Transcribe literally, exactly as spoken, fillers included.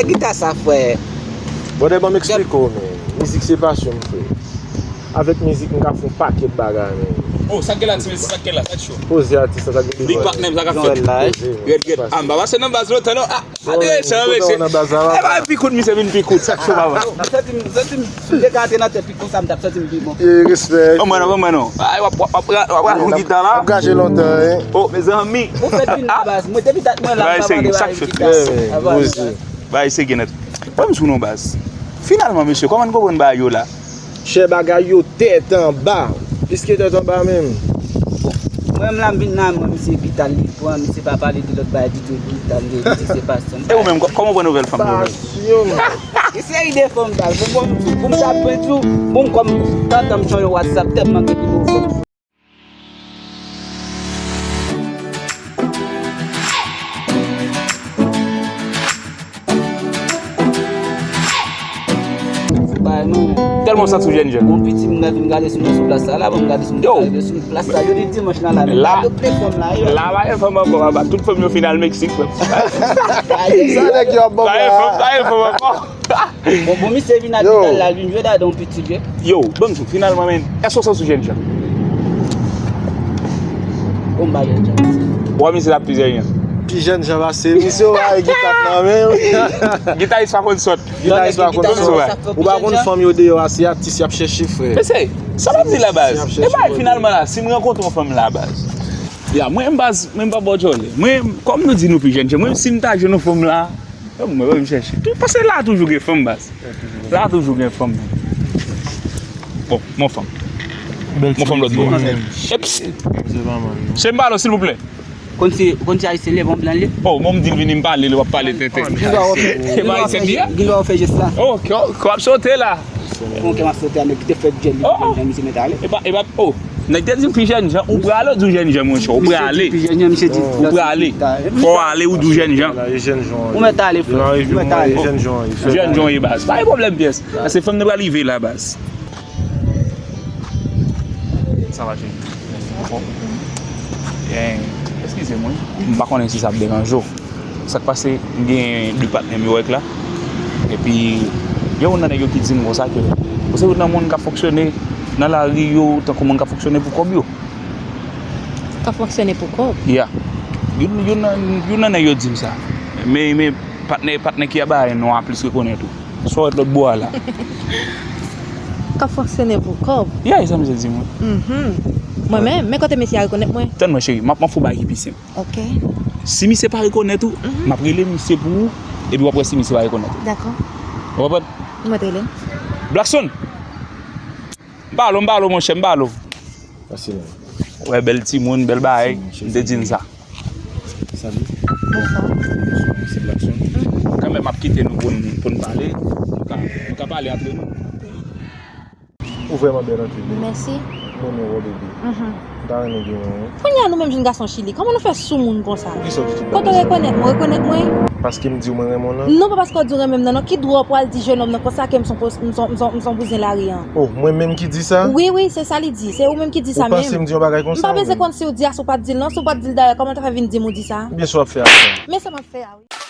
Gita sa, frè. Brother, ban m eksplike w, men. Mizik se pasyon m, frè. Avèk mizik, m ka fè yon pakèt bagay, men. Oh, sa k gen la, ti mesye, sa k gen la, sa k cho. Poze atis la, sa k gen. Big Pac menm, sa k ap fèt. Red, red. Ah, m pa pase nan baz lontan, non. Ah, ade, sa, mesye. E ba, pi kout, misye vin pi kout, sa k cho, papa. Nan santi m, santi m, si m te ka antre nan tèt pi konsa, m t ap santi m pi bon. E, respè. Ban mwen non, ban mwen non. Ay, w ap, w ap, w ap, w ap, w ap, w ap gita la. W ap gaje lontan, hein. Oh, mezanmi. Ou fèt vin nan baz. Mwen, depi dat mwen la, m pa mande bagay gita. Avan. Bagay serye nèt. Ban m sou non baz. Finalman, mesye, kòman n konprann bagay yo la? Chè, bagay yo tèt anba. Plis ke tèt anba menm. Mwen menm la, m vin la, mwen, misye gita l li pran, misye pa pale de lòt bagay ditou, gita l li, misye se pasyon. E ou menm, kò- kòman w pran nouvèl fanm yo menm? Pasyon. Gen seri de fanm baz. Bon, bon, pou m ta pran tou, bon, kòm tantan m chanje WhatsApp tèlman gen nimewo fanm. Tèlman w santi w jènjan. Bon, piti, m gade, m gade sou mwen sou plas sa la, bon, m gade sou mwen sou plas sa. Yo, di dimanch nan la, men la, yo ple fanm la, yo. La, pa gen fanm ankò, papa. Tout fanm yo fin al Meksik, frè. Sa nèg yo ap ban la. Pa gen fanm, pa gen fanm ankò. Bon, bon, misye vin ak gita l la, l vin jwe dade yon piti jwe. Yo, ban m di w, finalman, men, èske w santi w jènjan? Bon, m pa jènjan. Ou wè misye la pi jènjan. Pi jènjan pase misye, ou wè gita nan men w. Gitayis pa konn sòt. Gitayis pa konn sòt. Ou pa konn fanm yo deyò a, se atis y ap chèche, frè. Mesye, sa m ap di la baz. E bay finalman la, si m rankontre yon fanm la baz. Ya, mwen m baz, mwen m pa bò djòlè. Mwen, kòm nou di nou pi jènjan, mwen si m ta jwenn yon fanm la, mwen pa menm chèche. Tou, paske la toujou gen fanm baz. La toujou gen fanm. Bon, mon fanm. Mon fanm lòt bò. Eps. Se pa mal, non. Che m pale w, silvouplè. Konn si, konn si ayisyen li, bon blan li. Oh, bon, m di l vini m pale, li w ap pale tenten. Gindwa w fè, gindwa w fè, gindwa w fè jès la. Oh, kò, kò ap sote la. Bon, kè m ap sote a, nèg ki te fè djèl li, jan misye mèt ale. E pa, e pa, oh, nèg te di m pi jènjan, ou prale, ou di w jènjan, monchè, ou prale. Pi jènjan, misye di. Ou prale. Fò w ale, ou di w jènjan. Ou mèt ale, frè. Ou mèt ale. Jènjan w ye baz. Pa gen pwoblèm pyès. Paske fanm nan pral rive la baz. Sa va, cheri? Mèsi anpil. Byen, eskize m, wi. M pa konnen si sa ap deranje w. Sa k pase, m gen de patnè m yo wè k la. Epi, gen youn nan nèg yo ki di m konsa ke ou se youn nan moun k ap fonksyone nan lari yo, tankou moun k ap fonksyone pou kòb yo. K ap fonksyone pou kòb? Ya. Youn, youn nan, youn nan nèg yo di m sa. Men, men, patnè, patnè ki ap bay non a plis rekonèt ou. Sa w wè lòt bò a la. K ap fonksyone pou kòb. Ya, e sa misye di mwen. Mhm. Mwen menm, men kote mesye a rekonèt mwen. Tann mwen, cheri, m ap, m ap fè w bagay ki pi senp. Ok. Si misye pa rekonèt ou, m ap rele misye pou ou, epi w ap wè si misye pa rekonèt ou. Dakò. Ou konprann? Ou mèt rele m. Blackson! M ba l ou, m ba l ou, monchè, m ba l ou. Fasil. Wè, bèl timoun, bèl bagay. M te di n sa. Salut. Bonsoir. Bonsoir, mesye Blackson. Kanmenm, m ap kite nou pou n, pou n pale. Nou ka, nou ka pale antre nou. Ou vrèman bèl anpil. Mèsi. M renmen wè w, bebe. Mhm. M ta renmen genyen w. Kounye a nou menm jèn gason Chili, kòman nou fè sou moun konsa? Poukisa w di tout bagay sa? Kote w rekonèt mwen, ou rekonèt mwen? Paske m di w mwen renmen w lan? Non, pa paske w di w renmen m nan, non. Ki dwa w pral di jennonm nan konsa ke m se yon pos-, m se yon, m se yon, m se yon bouzen lari an? Oh, mwen menm ki di sa? Wi, wi, se sa li di. Se ou menm ki di sa menm. Ou panse m di yon bagay konsa? M pa bezwen konn si w di a, si w pa t di l, non. Si w pa t di l dayè, kòman w ta fè vin di m ou di sa? Ebyen, sa w ap fè a sa? Men sa m ap fè a, wi.